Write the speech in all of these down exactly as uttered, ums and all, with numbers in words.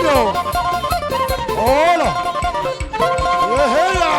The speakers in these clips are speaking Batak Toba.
Olo. Eheya.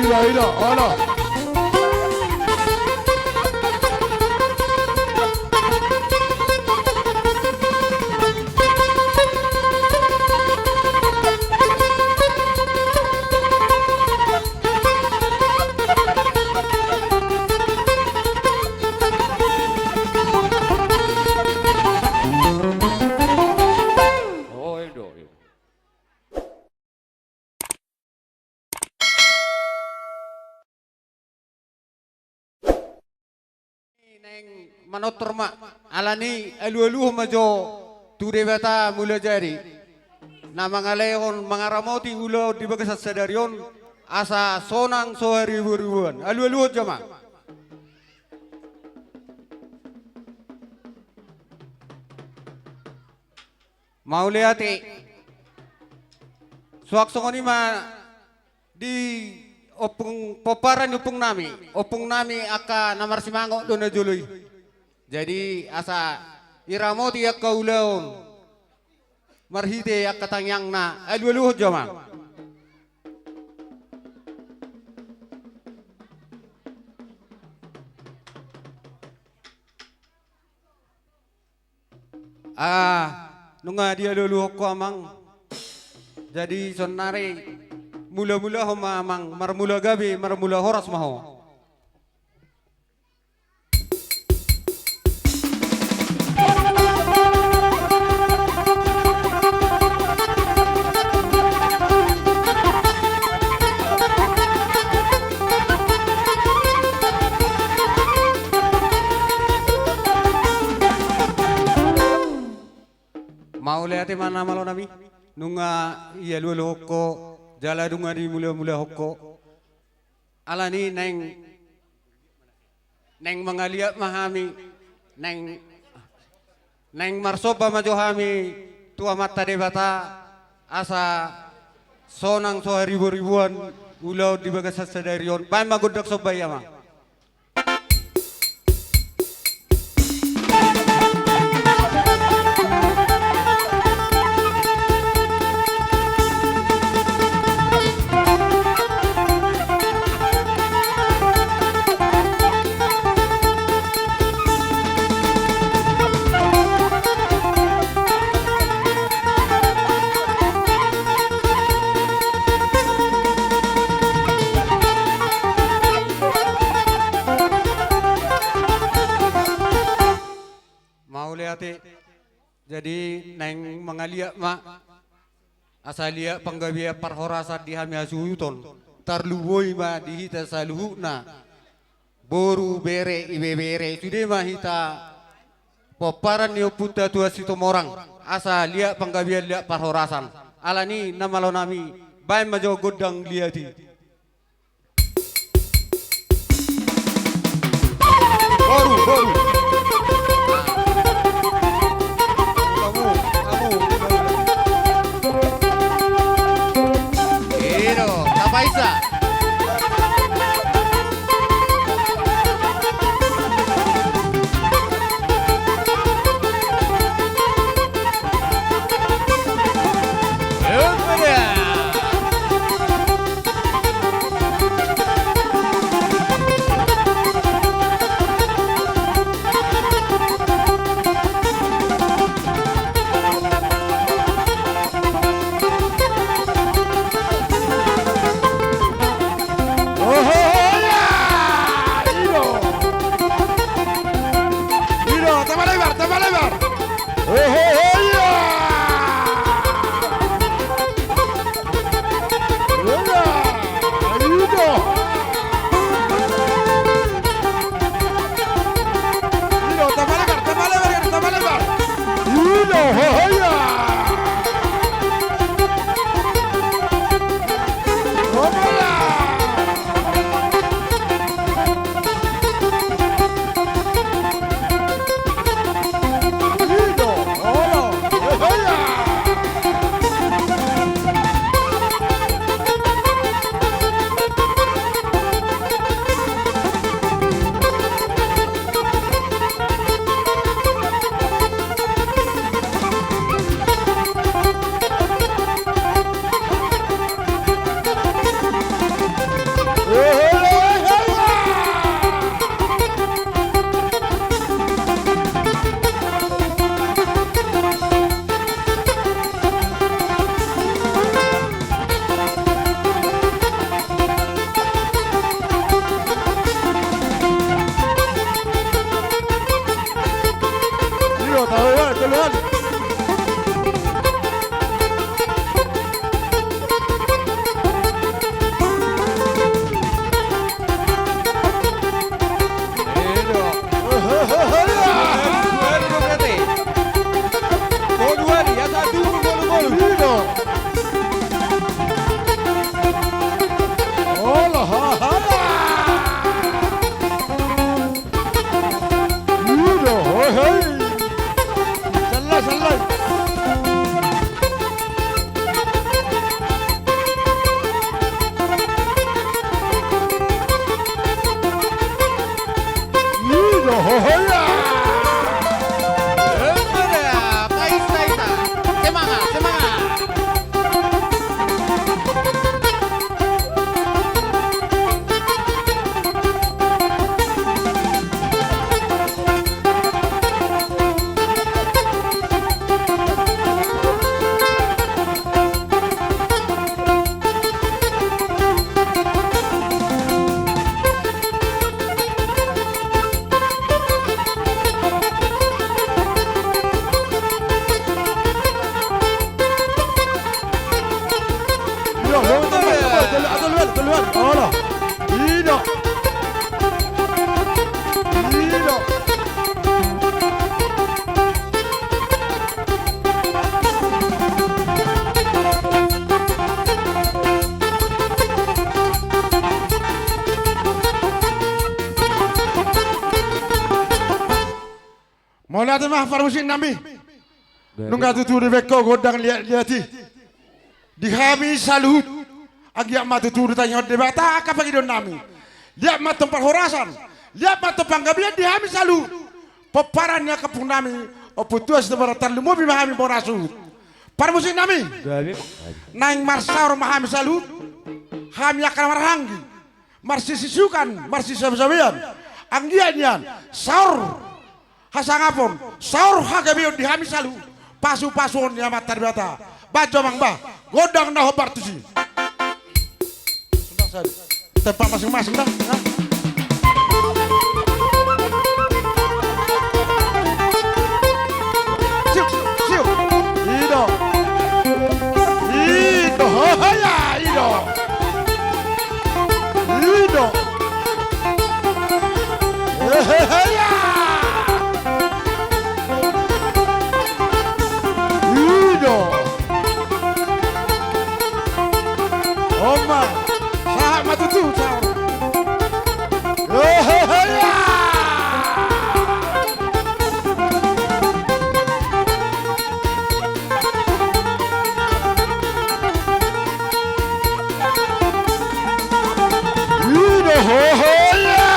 Ira, ira, ala. Naeng manortor ma, alani alualuhon ma jo tu Debata Mulajadi na mangalehon mangaramoti ulaon di bagasan sadari on, asa sonang so hariboriboan. Alualuhon jo ma. Mauliate. Suang songon i ma di ompung pomparan ni ompung nami, ompung nami angka na marsimangot do na jolo i. Jadi asa iramoti angka ulaon marhite angka tangiangna, alualuhon jo ma. Ah, nunga dialualuhon ho amang. Jadi saonnari mulamulahon ma amang, marmula gabe marmula horas ma ho. Mauliate ma na malo nami, nunga dialualuhon ho jala nunga dimulamulahon ho. Alani naeng, naeng mangaliat ma hami, naeng, naeng marsomba ma jo hami tu Amanta Debata, asa sonang so hariboriboan ulaon di bagasan sadari on. Baen ma gondang somba i amang. Mauliate. Jadi naeng mangaliat ma, asa liat panggabean parhorasan di hami hasuhuton, tarlumobi ma di hita saluhutna, boru, bere, ibebere, sude ma hita pomparan ni ompunta Tuan Situmorang, asa liat panggabean liat parhorasan. Alani na malo nami, baen ma jo gondang liat i. Boru, boru. Amu, amu. Iro, tapaisa. Mauliate ma parmusik nami. Nunga tutu dibaen ho gondang liat-liat i di hami saluhut. Anggiat ma tutu ditangihon Debata angka pangidoannami. Liat ma antong parhorasan, liat ma antong panggabean di hami saluhut. Pomparan ni angka ompung nami, Ompu Tuan Sitobaran, tarlumobi ma hami bona suhut. Parmusik nami. Gabe. Naeng marsaor ma hami saluhut. Hami angka na marhahaanggi, marsisisukan, marsisabesabaan. Anggiat nian saor hasangapon, saor hagabeon di hami saluhut, pasupasuon ni Amanta Debata. Baen jo amang bah gondang na hombar tusi. Tempat masing-masing dah. Siuk, siuk. I do. I do. Hohoya, i do. I do. Heheheya. I do. Oma, sahat ma tutu saor. Heheheya. I do, hohoya.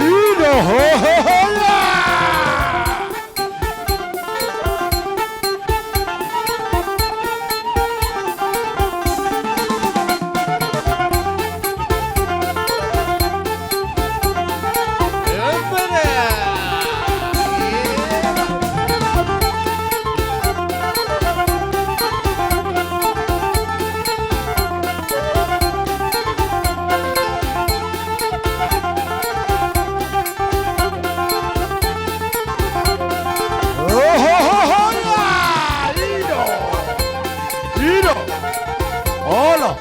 I do, hohoya. Ohohohoya! I do! I do! Olo!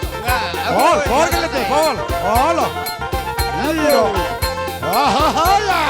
Ol, ol, ol, ol, ol! I do! Ohohoya!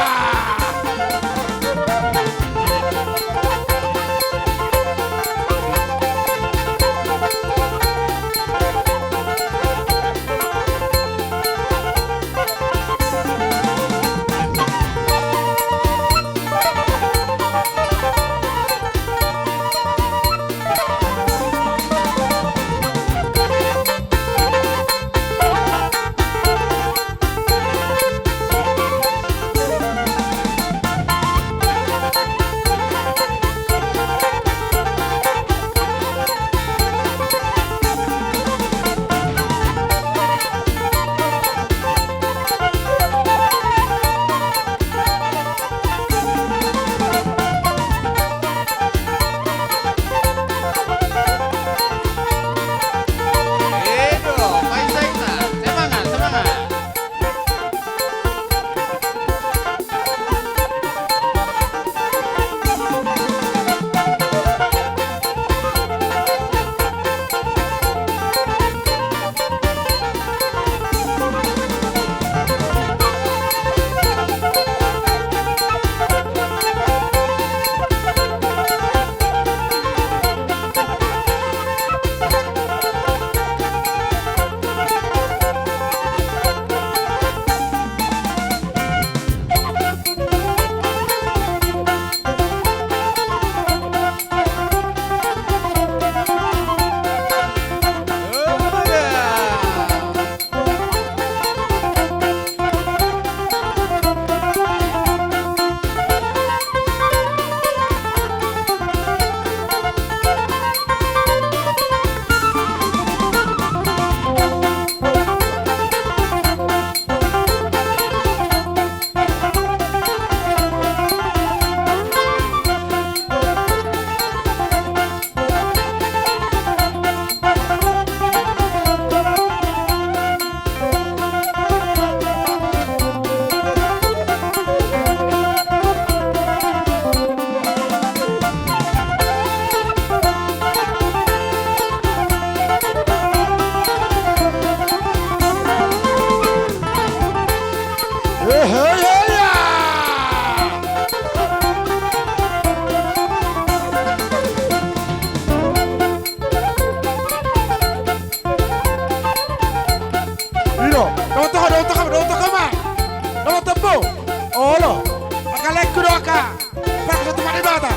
Paksa tu Debata.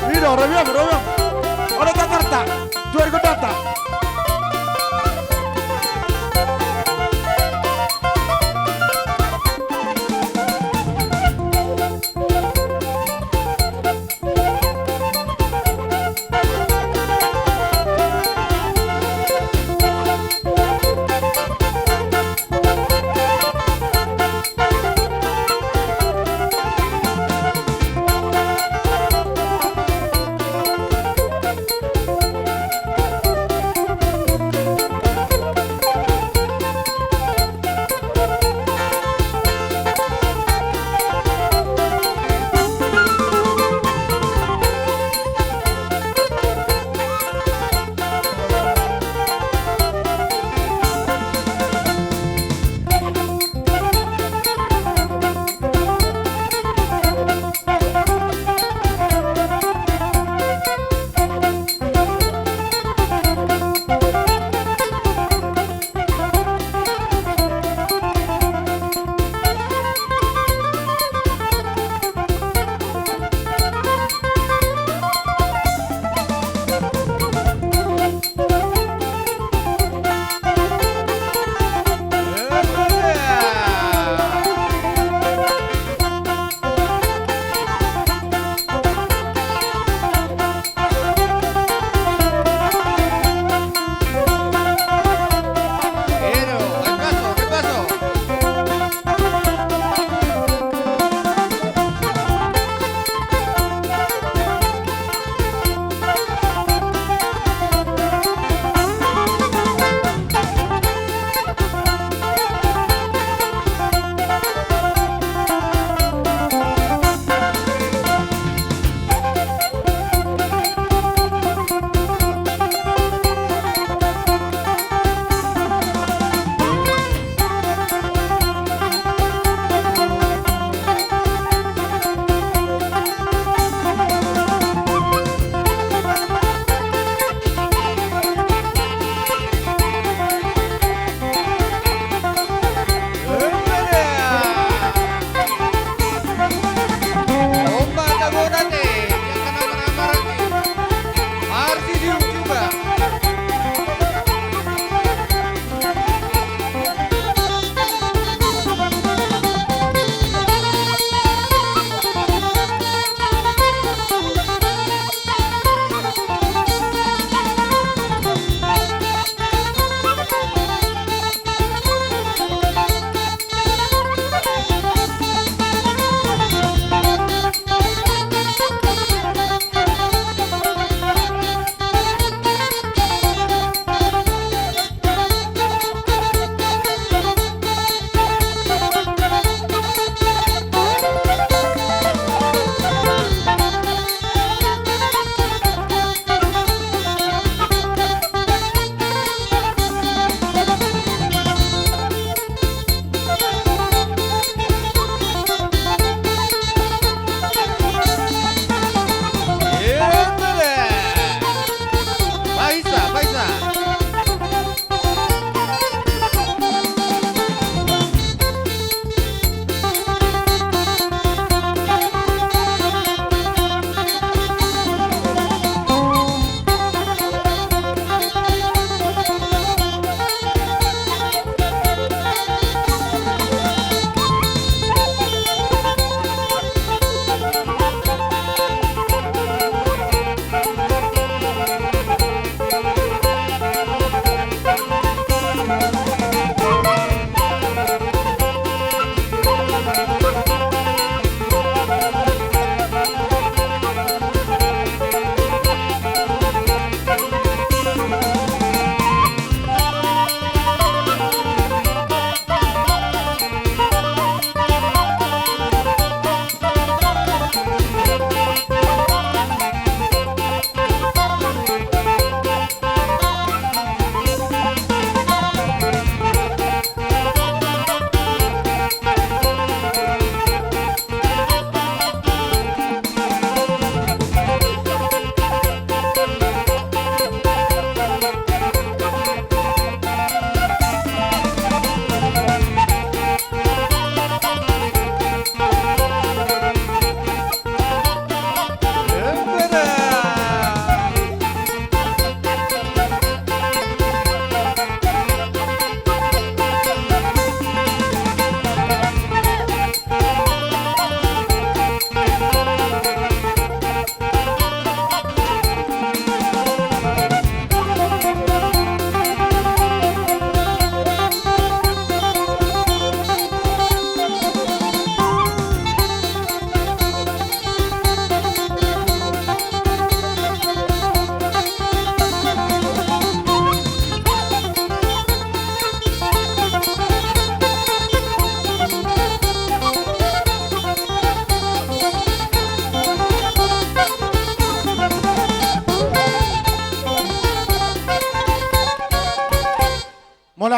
I do, robiam, robiam. Olo, tatarta. Dua ribu data.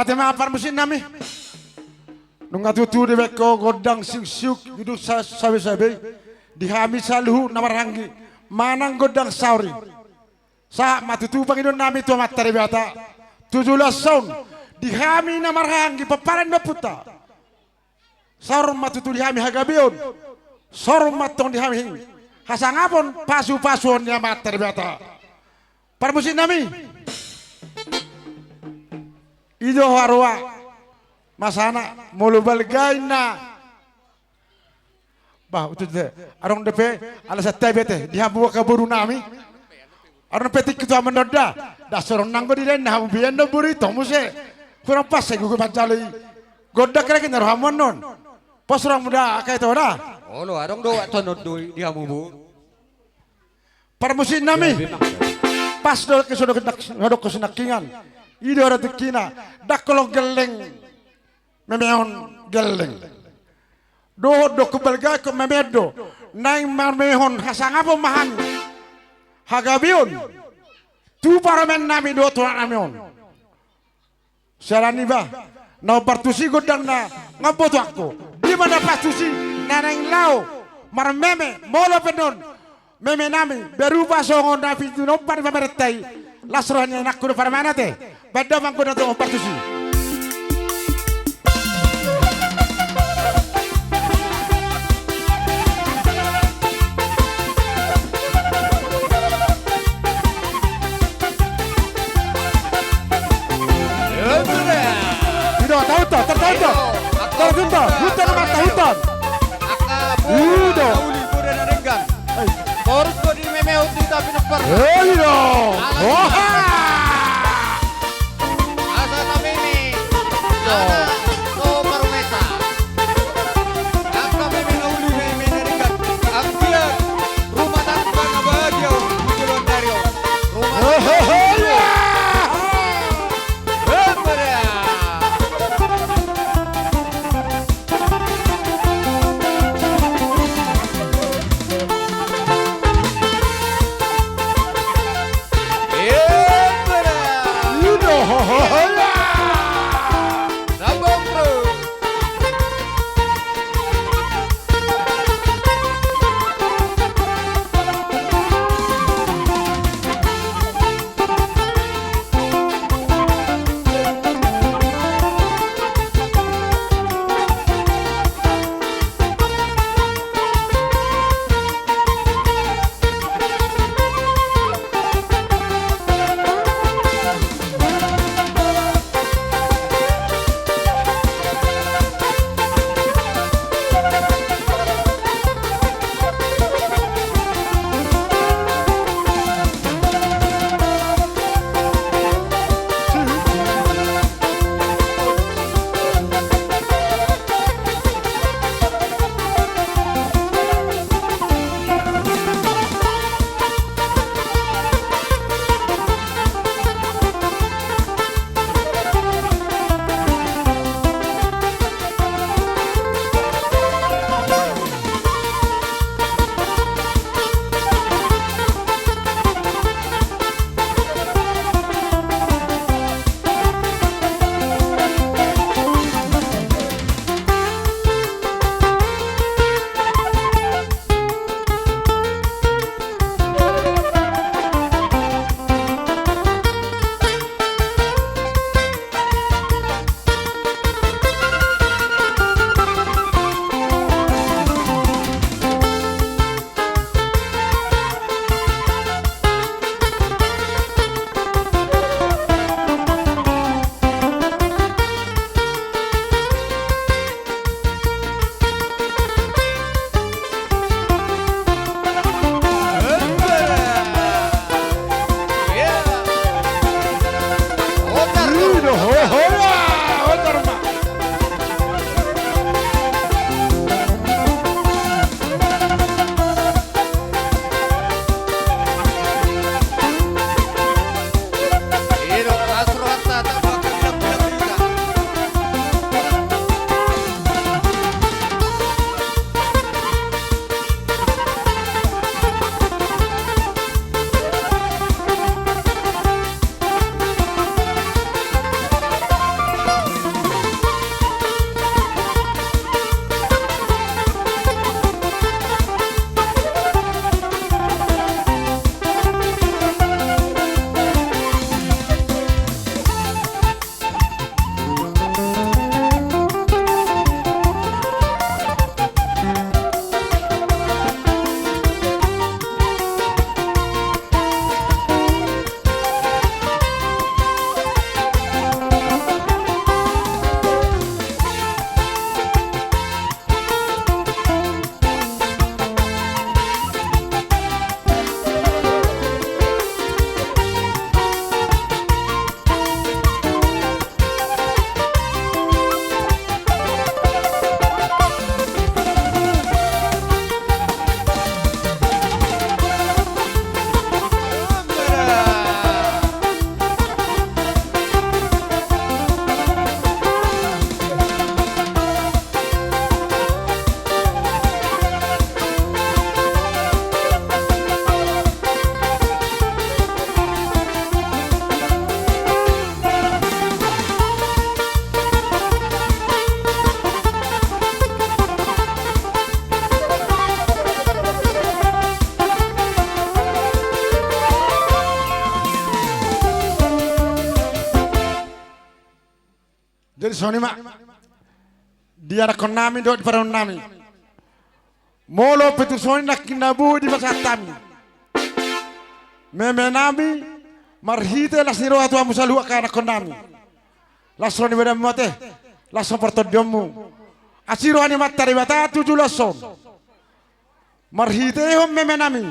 Ate ma parmusik nami. Nunga tutu dibaen ho gondang siuk-siuk, duduk sa-, sabe-sabe. Di hami saluhut na marhahaanggi manang gondang saor i. Sahat ma tutu pangidoan nami tu Amanta Debata. Tu joloan on, di hami na marhahaanggi pomparan ni ompunta, saor ma tutu di hami hagabeon. Saor ma tong di hami hasangapon, pasu-pasuon ni Amanta Debata. Parmusik nami. I do haroa masana molo balga inna. Bah, ututu te. Adong dope alasan tabe ate di hamu angka boru nami. Adong dope tingki tu hamu annon da. Da songon nanggo didainna hamu be annon boru i, toho muse. Hurang pas sai gogo manjalo i. Gondang kira-kira rohamu annon. Pos rohamu da, angka ito da. Olo, adong do waktu annon do i di hamu boru. Parmusik nami. Pas do kesodok, hadok kesenangkingan. I do hara tingkina. Ndang holong gelleng memehon gelleng. Dohot do hubalga ingkon memeon do. Naeng mamehon hasangapon ma hami, hagabeon, tu parumaen nami dohot tu anak nami on. Siala ni i ba, na hombar tusi gondangna, nga boto angko. Dia ma na pas tusi, na naeng laho marmeme, molo pe annon meme nami berupa songon na pinompar ni pamarenta i. Las roha ni anakku do parumaen ate. Baen damang gondang tu hombar tusi. I do, tahuton, tahuton. Tahuton, tahuton, tahuton. I do. Torus do di meme on di tapi nempar. I do. Oha. Asa na meme Songon i ma di anakkonnami dohot di parumaennami. Molo pe tung songon i nangkin na boi dipasahat hami, memenami marhite las ni roha tu hamu saluhut angka anakkonnami. Las roha ni badanmu ate, las roha partondionmu. Asi roha ni Amanta Debata tu joloan on. Marhitehon memenami,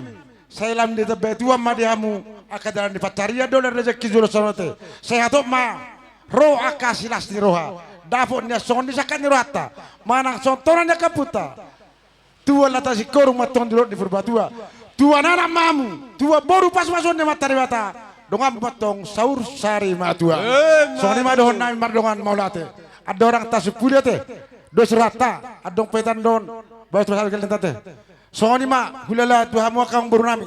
sai lam ditambai Tuhan ma di hamu angka dalan ni pansarian dohot rejeki joloan on ate. Sai hatop ma ro angka asi las ni roha, dapot nian songon ni sangkap ni rohanta manang songon tona ni angka ompunta. Tuan Lata Singkoru ma antong di dolok ni Purbatua. Tuan anak ma hamu, tuan boru pasupasuon ni Amanta Debata. Donganmu ma antong saur sari matua. Emma tutu. Songon i ma dohononnami mardongan mauliate. Andorang tasumpuli ate, dos rohanta, andorang pe tandon, baen tu sahat gellengta ate. Songon i ma hulala tu hamu angka amangborunami,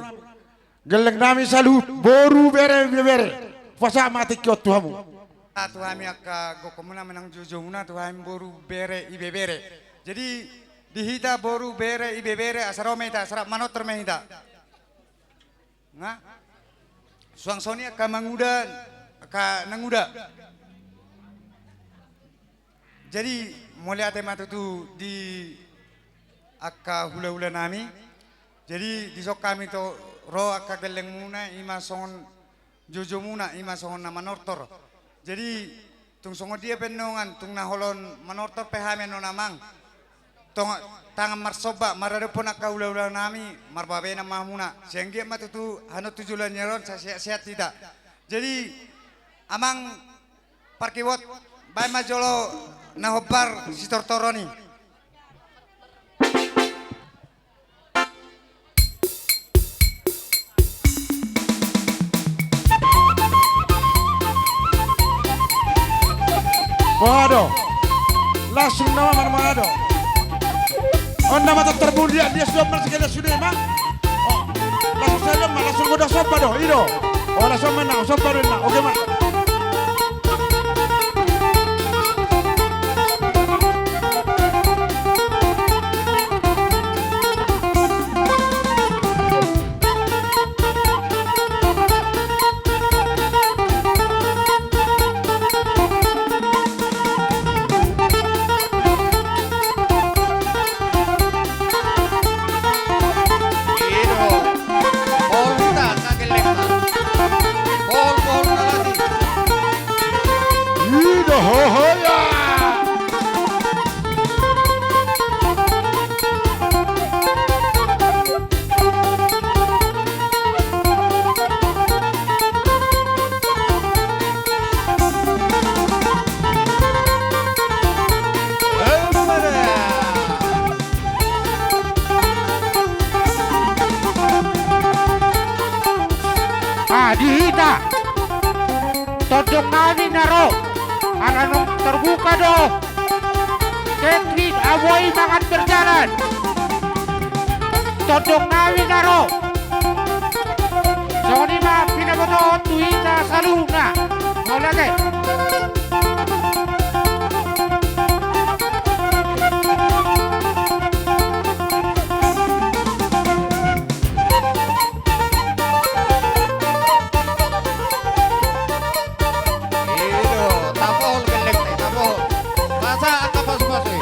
gellengnami saluhut, boru, bere, ibebere. Hupasahat ma tingki on tu hamu. Ah, tu hami angka gokhonmuna manang jojomuna, tu hami boru, bere, ibebere. Jadi di hita boru, bere, ibebere, asa ro ma hita, asa rap manortor ma hita. Nga? Suang songon i angka manguda, angka nanguda. Jadi mauliate ma tutu di angka hulahulanami. Jadi dison hami tu ro angka gellengmuna, i ma songon jojomuna, i ma songon na manortor. Jadi tung songon dia pe annon, tung na holong manortor pe hami annon amang, tong, tangan marsomba maradophon angka hulahulanami, marbabenan ma hamuna. Sai anggiat ma tutu hanon tu joloan ni ari on, sai sehat-sehat hita. Jadi amang parkibot, baen ma jolo na hombar sitortoron i. Boha do? Langsung nama mana do? On nama tortor buliak dia sudah marsigala sude ma. Oh, langsung saja ma, langsung udah somba do, i do. Oh, langsung menang, somba do na. Oke ma. Ah, di hita. Tondong nami na ro. Ala nunga terbuka do. Catering, ah, boi mangan berjalan. Tondong nami na ro. Songon i ma pinaboto tu hita saluhutna. Mauliate. I do, tapohol gellengta i, tapohol. Pasa angka pasupasu i.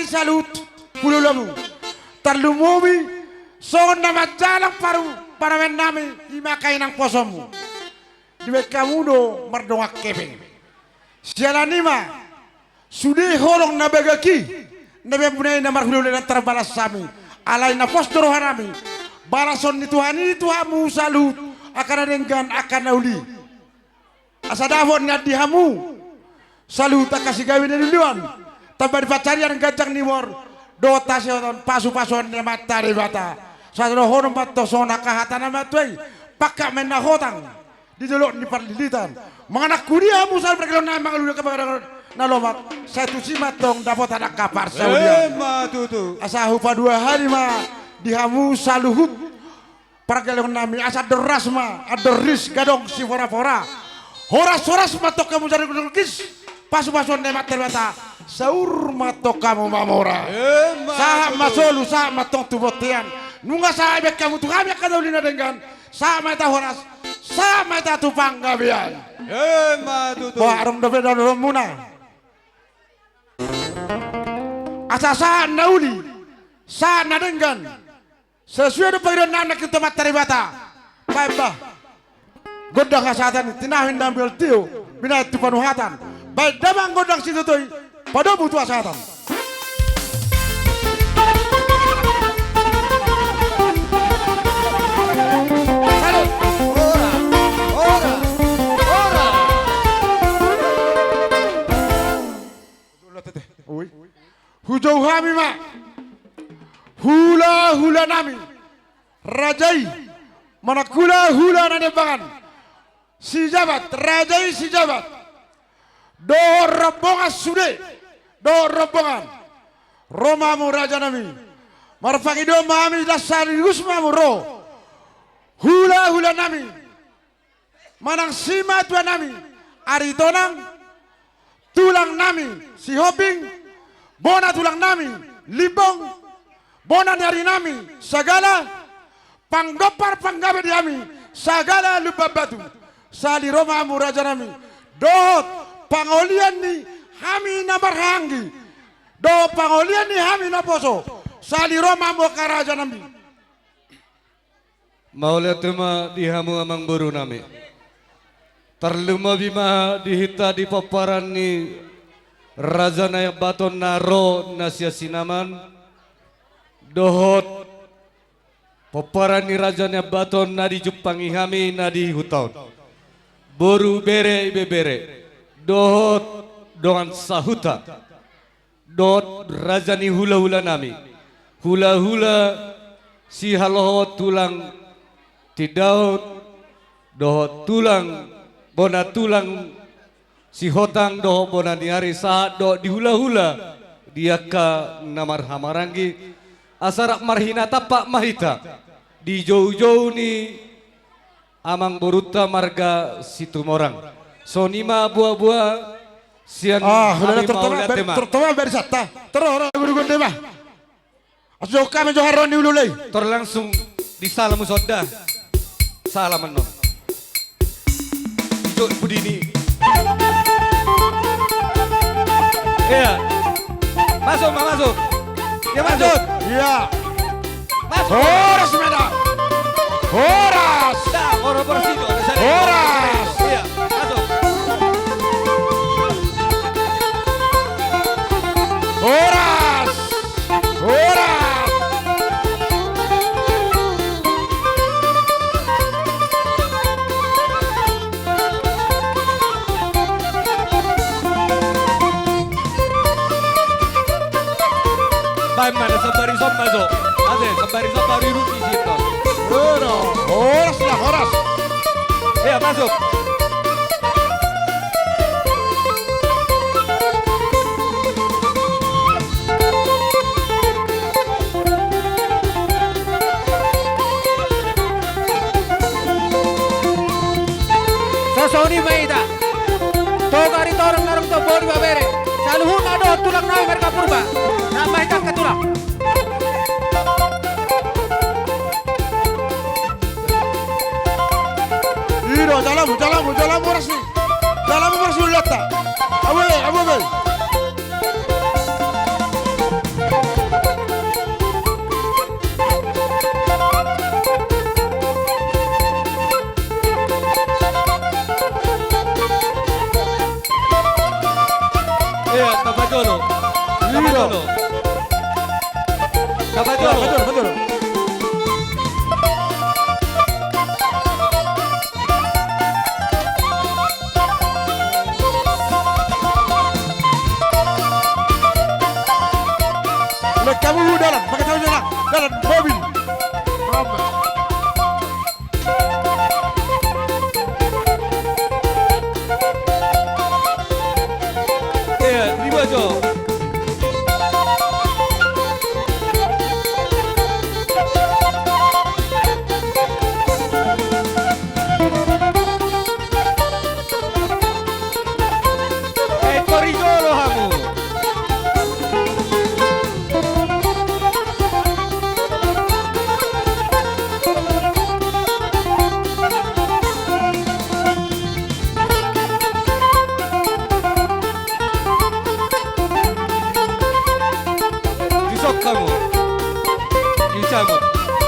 saluhut hulahulamu. Tarlumobi songon na manjalang paru-, parumaennami, i ma angka inang posonmu. Dibaen hamu do mardongan hepeng. Siala ni i ma, sude holong na bagak i, na baenmuna i na marhulahula, ndang tarbalas hami. Alai na pos do rohanami, balason ni Tuhan i tu hamu saluhut angka na denggan, angka na uli. Asa dapot nian di hamu saluhut angka sigabe na niluluan, tamba di pansarian ganjang ni umur dohot hasihotan, pasupasuon ni Amanta Debata. Sai dohonon ma antong songon angka hata na matua i: Pangkat ma inna hotang di dolok ni Parlilitan, manganangku di hamu saluhut pargellenami, mangalului angka pangadalan na lomak, sai tusi ma antong dapotan angka parsaulian. Emma tutu. Asa hupaduahali ma di hamu saluhut pargellenami, asa andor ras ma andor ris, gadong siporapora. Horas-horas ma antong hamu, jala dungkis pasupasuon ni Amanta Debata, saur ma antong hamu mamora. Emma tutu. Sahat ma solu, sahat ma antong tu bontean. Nunga sahat dibaen hamu tu hami angka na uli na denggan, sahat ma hita horas, sahat ma hita tu panggabean. Emma tutu. Boha, adong dope dohononmuna? Asa sahat na uli, sahat na denggan, sesuai do pangidoan nangkin tu Amanta Debata. Baen ma gondang hasahatan i, tinahu inna miol tio, binahen tu panuhatan. Baen damang gondang sitoto i, padomu tu hasahatan. Salut. Ora, ora, ora. Ui. Hujou hami ma hulahulanami, raja i, manang hulahula Nadebangan, Sijabat, raja i Sijabat, dohot rombongan sude, dohot rombongan. Ro ma hamu rajanami. Marpangidoan ma hami, las saligus ma hamu ro. Hulahulanami, manang simatuanami Aritonang, tulangnami Sihombing, bona tulangnami Limbong, bona ni arinami Sagala, panggompar panggabe di hami Sagala Lumban Batu. Sali ro ma hamu rajanami, dohot pangolian ni hami na marhahaanggi, dohot pangolian ni hami naposo. Sali ro ma hamu angka rajanami. Mauliate ma di hamu amangborunami. Tarlumobi ma di hita di pomparan ni Raja Naiambaton na ro na sian Sinaman, dohot pomparan ni Raja Naiambaton na dijumpangi hami na di huta on. Boru, bere, ibebere, dohot dongan sahuta, dohot raja ni hulahulanami, hulahula sihaloho tulang Tindaon, dohot tulang, bona tulang Sihotang, dohot bona ni ari, sahat dohot di hulahula, di angka na marhahamaranggi, asa rap marhinatampak ma hita di joujou ni amangborunta marga Situmorang. Songon i ma boaboa sian hami. Mauliate ma. Torop ma barisanta. Torop, torop, guru gonde ma. Asa jokka ma jo haroro ni hulahula i. Tor langsung di salam sonda. Salam annon. Jok pudini. Iya. Masuk ma, masuk. Iya, masuk. Iya. Masuk. Horas ma da. Horas. Da, horas, horas. Iya, masuk. Horas. Horas. Baen ma na sambari somba jo. Ate, sambari somba, riruti situ. Horas, horas lah, horas. Iya, masuk. Songon i ma hita. Toga Aritonang, na ro tu boru, ibebere, saluhutna dohot tulang nami marga Purba. Rap ma hita angka tulang. I do, jalamu, jalamu, jalamu horas ni. Jalamu horas ni hulahulanta. Abe, abe, abe.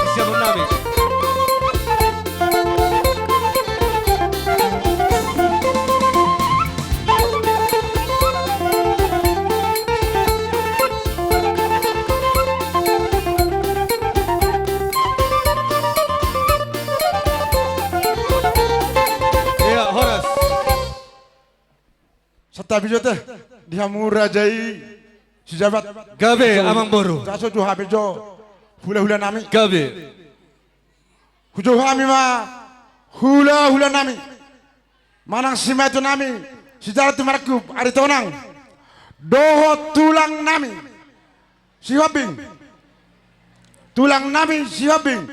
Siap nami. Ia, horas. Santabi jo te di hamu raja i, si Jabat. Gabe, amang boru. Taso jo hami jo hulahula nami. Gabe. Hujou hami ma hulahula nami, manang simatua nami, si Jala Tumarangkup Aritonang, dohot tulang nami Sihombing, tulang nami Sihombing,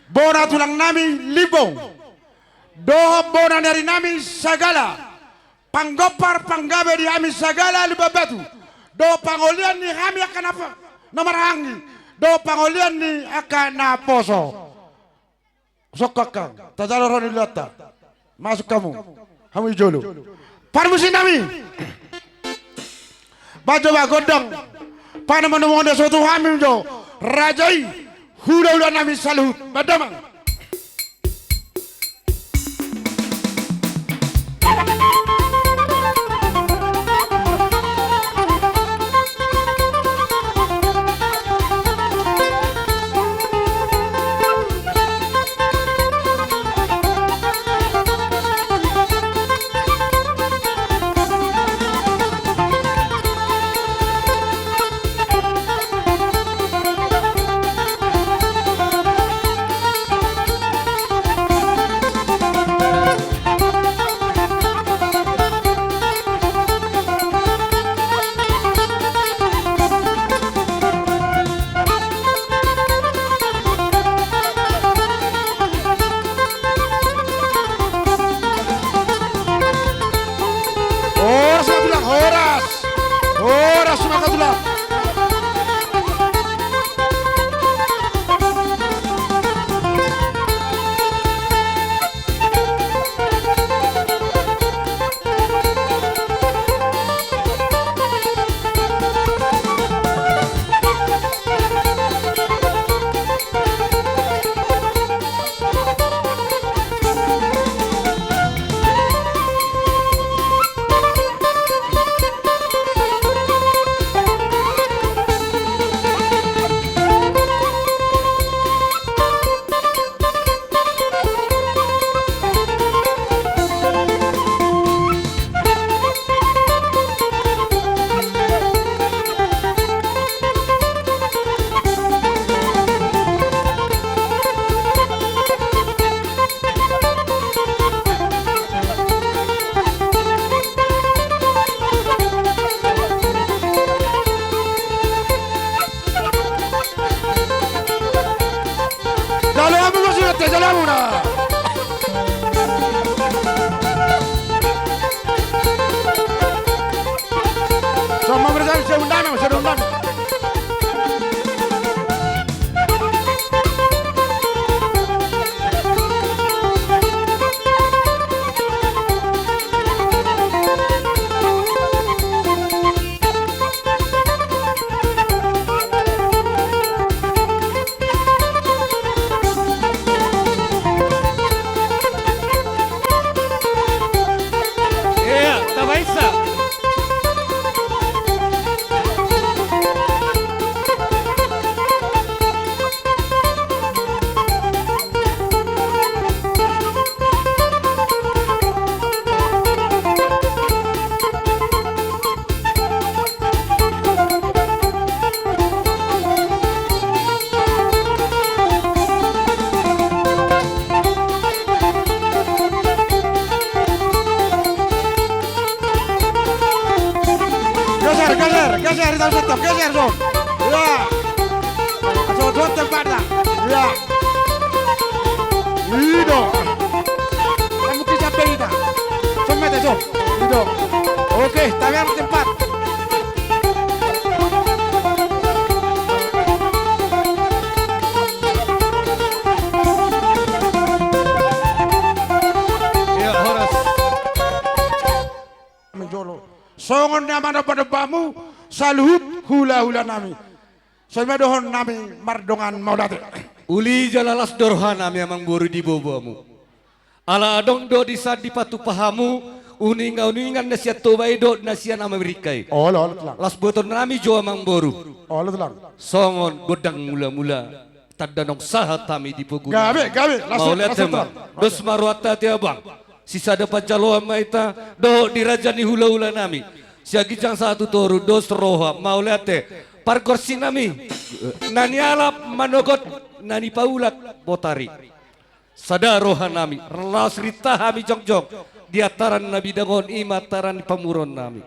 bona tulang nami Limbong, dohot bona ni ari nami Sagala, panggompar panggabe di hami Sagala Lumban Batu, dohot pangolian ni hami angka na po-, na marhahaanggi, dohot pangolian ni angka na poso. Songkang, tajalo roha ni hulahulanta. Masuk hamu, hamu di jolo. Parmusik nami. Bajo ma gondang. Panomunomuan na sotu hami jo. Raja i, hulahula nami saluhut. Bahen damang. Horas ma tulang, horas. Horas ma tulang. Jalo hamu ma sude, jalo hamu na. Sama berjalan, saya undang, saya undang. Ia, tabaisa. Geser, geser, geser, ita stop, geser, stop. Ia. Stop, stop, tempatna. Ia. I do. Kamu kisah pe ita. Stop, mete, stop. I do. Oke, tamiang tempat. Ia, horas. Songon na manombanomba hamu saluhut hulahula nami. Songon i ma dohonon nami mardongan mauliate. Uli jala las do rohanami amangboru di bobamu. Ala adong do di san dipatupa hamu uningan-uningan na sian Toba i dohot na sian Amerika i. Olo, olo, Tulang. Las buatonnami jo amangboru. Olo, Tulang. Songon gondang mula-mula, tanda naung sahat hami di pogu. Gabe, gabe, las. Mauliate, Tulang. Dos ma rohanta di abang. Sisada panjaloan ma hita dohot di raja ni hula-hulanami. Sian ginjang sahat tu toru, dos roha, mauliate. Pargonsinami na nialap manogot na nipaulak botari. Sada rohanami, las rinta hami jongjong di antaran na bidang on, i ma antaran ni pamoruonnami.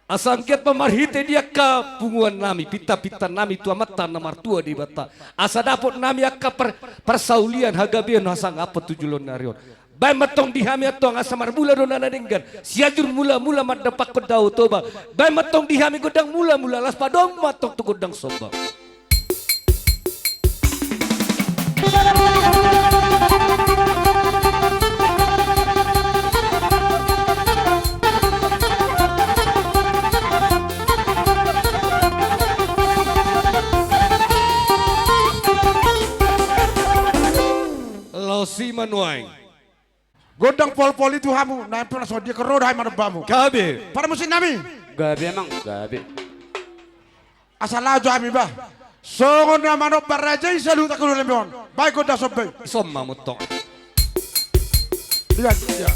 Asa anggiat ma marhite di angka punguannami, pinta-pintanami tu Amanta na martua Debata, asa dapot nami angka par-, parsaulian, hagabeon, hasangapon tu joloan ni ari on. Baen ma antong di hami antong, asa marmula do na denggan Sianjur Mula-mula mandapothon Dao Toba. Baen ma antong di hami gondang mula-mula, laos padomu ma antong tu gondang somba. Laos i ma nuaeng. Gondang polpol i tu hamu, na empel na songon dia, karo do hami manombamu. Gabe. Parmusiknami. Gabe, amang, gabe. Asa laho jo hami, bah. Songon na manomba raja i saluhut angka dua lembong. Baen gondang somba i. Somba ma antong. Iya, iya.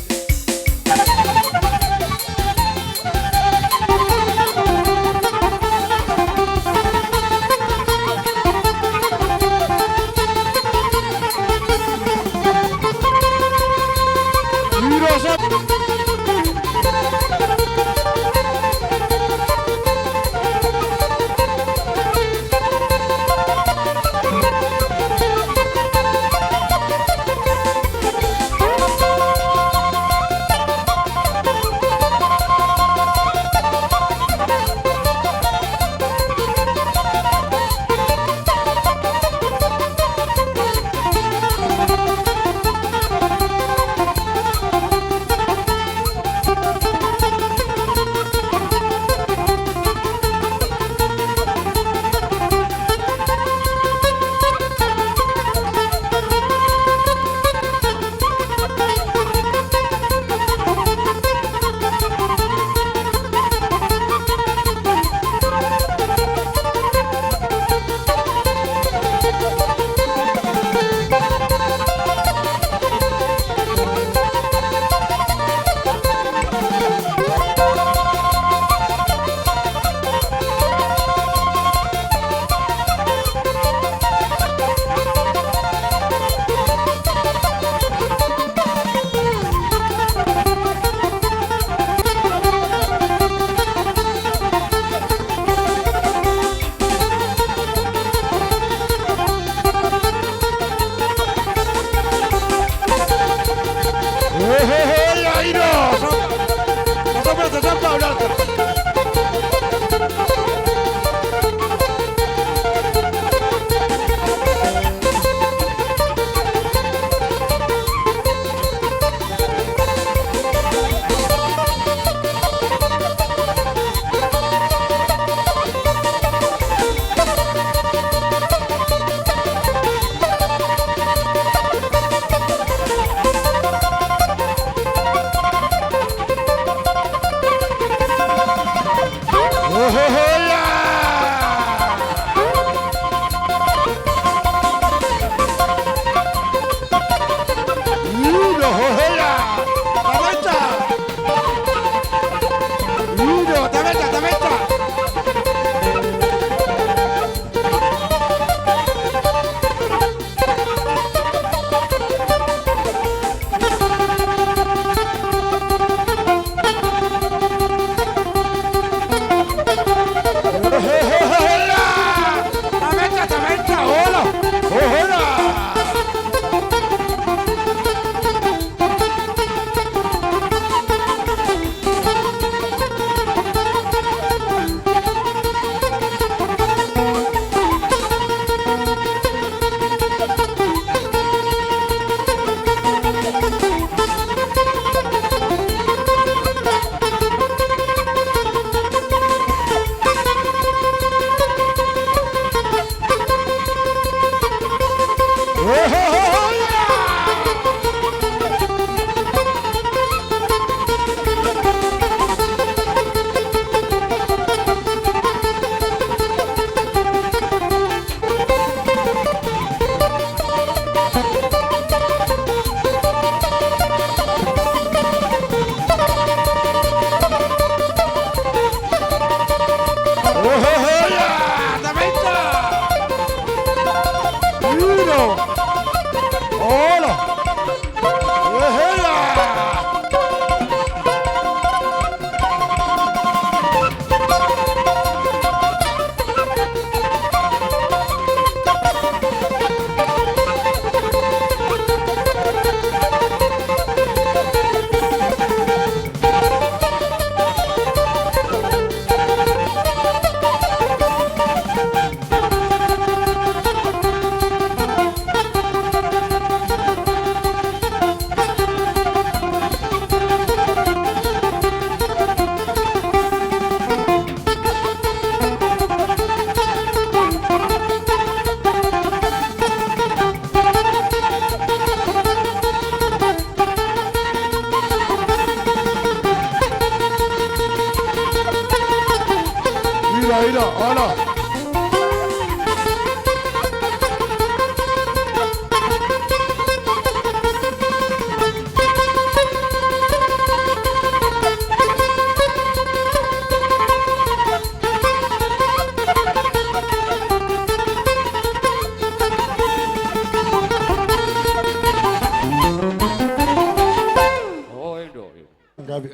Ira, ira, ala.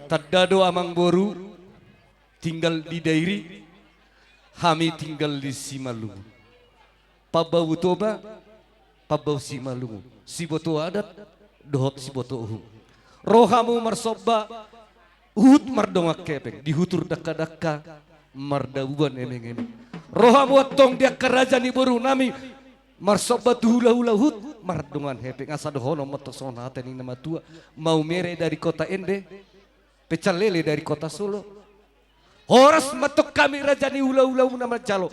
Tanda do amangboru tinggal di Dairi, hami tinggal di Simalungun. Pambau Toba, pambau Simalungun, siboto adat dohot siboto uhum. Ro hamu marsomba huhut mardongan hepeng, di hutur dangka-dangka mardabuan emeng-emeng. Ro hamu antong di angka raja ni borunami marsomba tu hula-hula huhut mardongan hepeng, asa dohonon ma antong songon hata ni na matua: Maumere dari Kota Ende, pecel lele dari Kota Solo. Horas ma antong hami raja ni hula-hula na manjalo.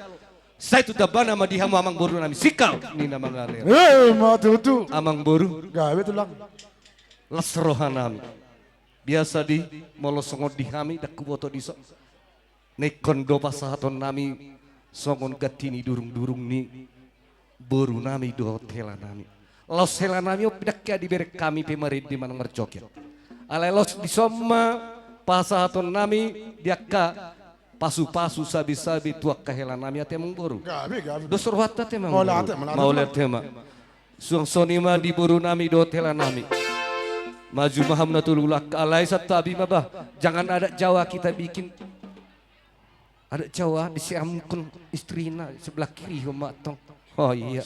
Sai tu tambana ma di hamu amangborunami, singkop ninna mangalehon. Eh, ma tutu. Amangboru. Gabe tulang. Las rohanami. Biasa di, molo songon di hami, ndang huboto dison. Na ingkon do pasahatonnami songon ganti ni durung-durung ni borunami dohot helanami. Laos helanami on pe ndang hea dibereng hami pe marende manang marjoget. Alai laos dison ma pasahatonnami di angka pasu-pasu, sabe-sabe tu angka helanami, ate amangboru. Gabe, gabe. Dos rohanta ate amangboru. Mauliate ma, mauliate ma. Suang songon i ma di borunami dohot helanami. Maju ma hamu na tolu langkah, alai santabi ma bah. Jangan adat Jawa kita bikin. Adat Jawa disiamkon istrina sebelah kiri ho ma antong. Oh iya.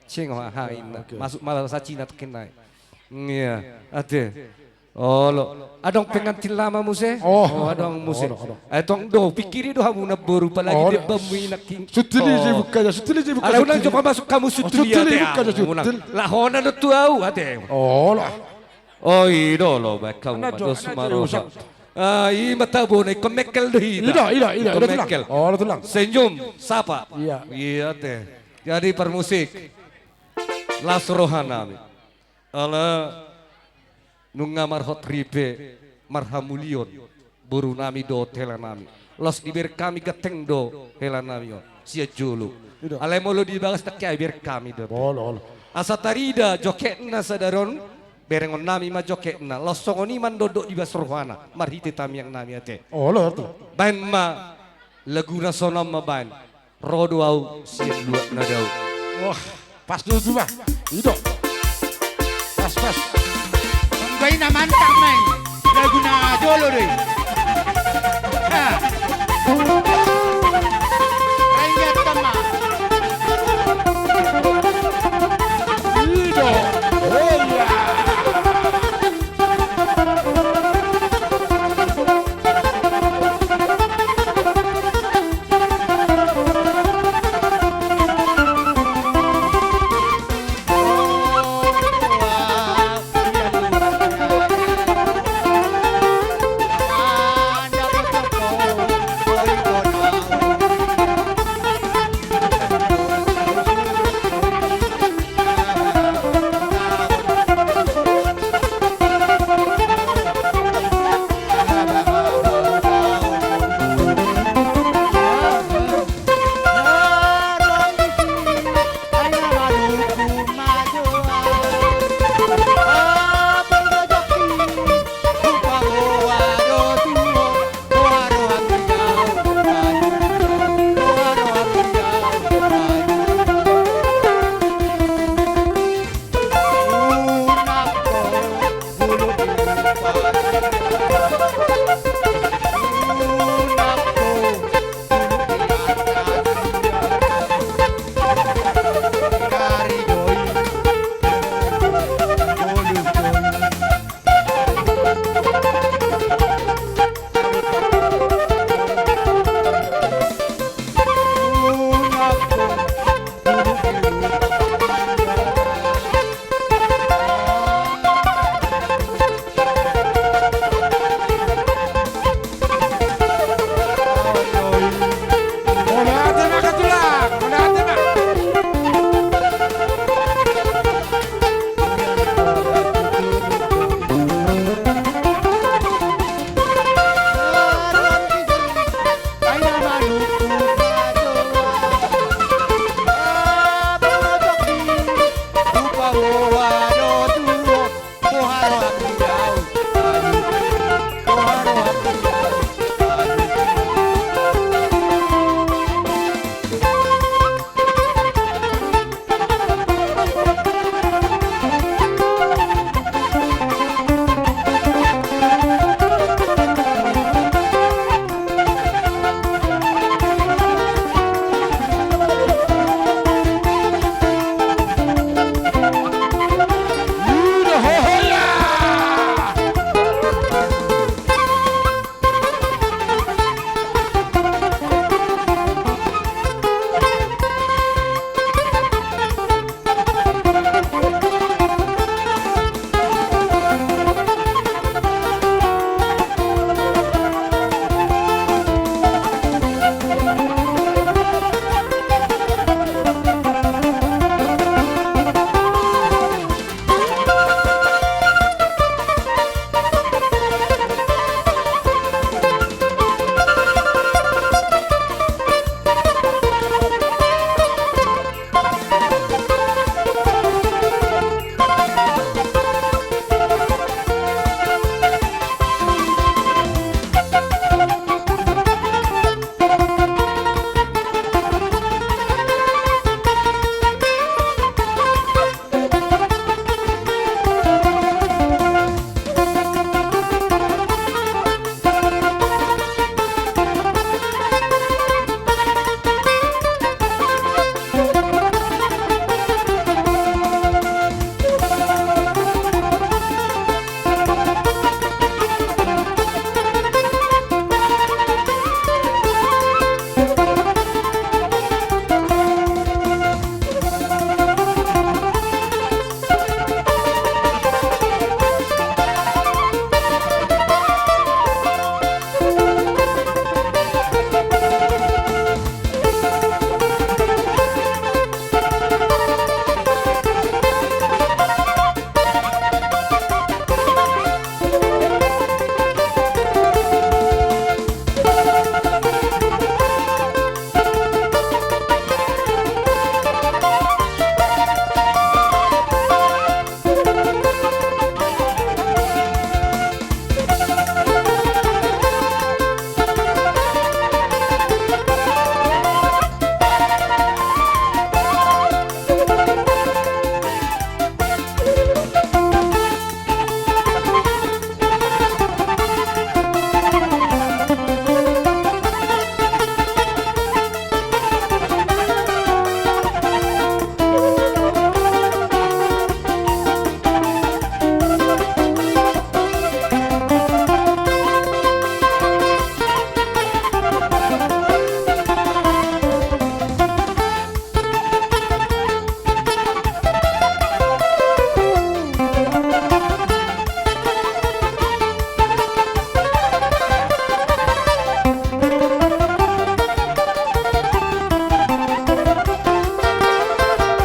Ceng ma haina. Oke. Masuk ma bahasa Cina tekenai. Iya, ate. Olo. Adong pengantin lama muse? Oh. Oh, adong muse. Olo, olo. Eh, tong do, pikiri do hamu na boru, apalagi olo. Debbamu i nangkin. Sutil i, oh. Buka ya, sutil i, buka. Ala unang jo pamasuk hamu sutil i, sutil i, ate, buka ya, amu unang. Sutil. Lahona do tu au, ate. Olo. Oh, i do, olo, baen hamu ma dos ma roha. Ah, i ma tabo na, ingkon mengkel do hita. Ida, ida, ida, ingkon ida tulang. Mengkel. Oh, ida tulang. Senyum, sapa? Iya. Iya, ate. Jadi parmusik. Las rohanami. Ala nunga marhot ripe marhamulion borunami dohot helanami. Laos dibereng hami ganteng do helanami on sian jolo. Ida. Alai molo di bagas ndang hea dibereng hami do. Olo, olo. Asa tarida jogetna sadari on, berengonnami ma jogetna. Laos songon i mandondok di bas rohana marhite tangiangnami, ate. Olo, olo. Baen ma laguna, songon on ma baen. Ro do au sian luat na dao. Wah, pas do tu bah. I do. Pas, pas. Pembaina mantap, men. Laguna jolo do i. Ha. Rakyat kama. I do. Oh iya.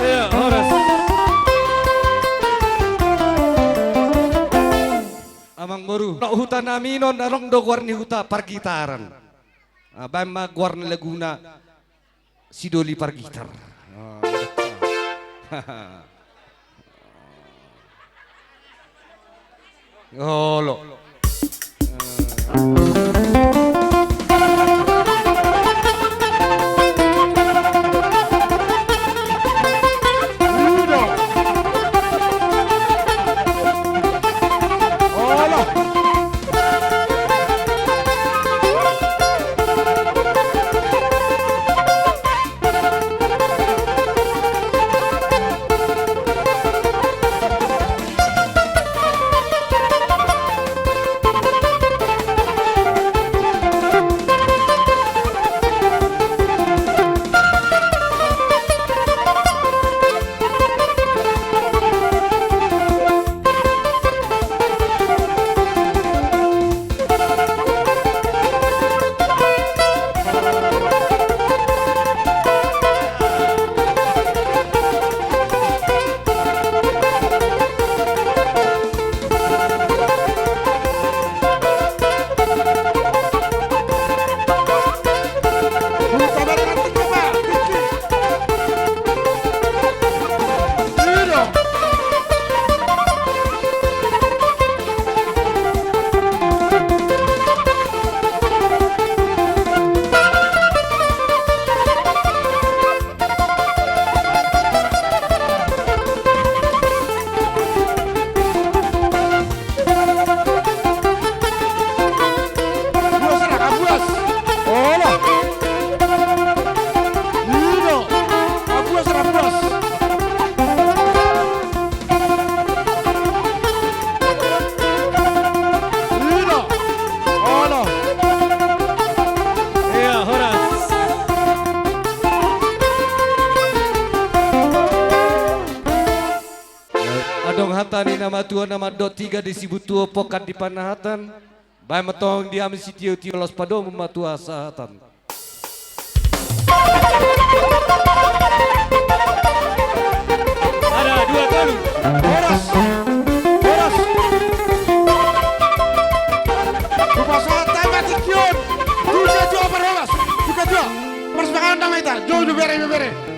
Iya, horas. Amang boru, dohot huta nami on, adong do goar ni huta pargitaran. Ah, baen ma goar ni laguna Sidoli Pargitar. Olo. Tong hata ni na matua na mandok, tiga di sibutuo, pokat di panahatan. Baen ma tong di hami sitiotio, laos padomu ma tu hasahatan. Ada dua tolu. Horas. Horas. Hupasahat hami ma tingki on tu si Jua Parholas. Buka Jua. Marsipanganon nama hita. Jua, jua, bere, bere.